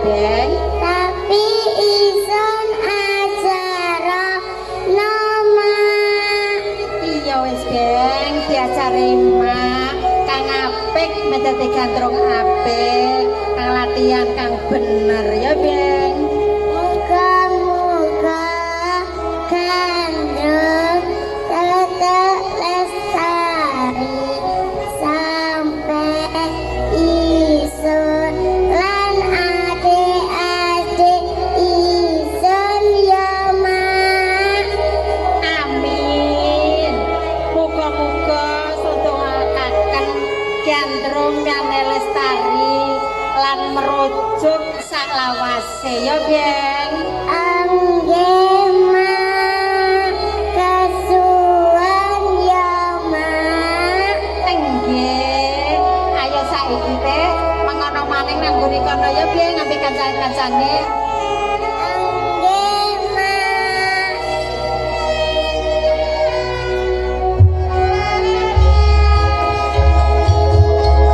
Beng. Tapi isun ajarana, Mak. Iya wis, Beng, diajari Mak kang apik men dadi gandrung apik, kang latihan kang bener ya, Beng. Muga-muga gandrung tetep lestari sampai isun lan adik-adik isun ya, Mak. Amin. Muga-muga sundongakaken gandrung yane lestari lan merujuk saklawase ya, Beng. Angge, Mak, kesuwen ya, Mak. Enggih. Ayo saiki teh mengono maning nang nggone kono ya, Beng, ngambil kancan-kancane.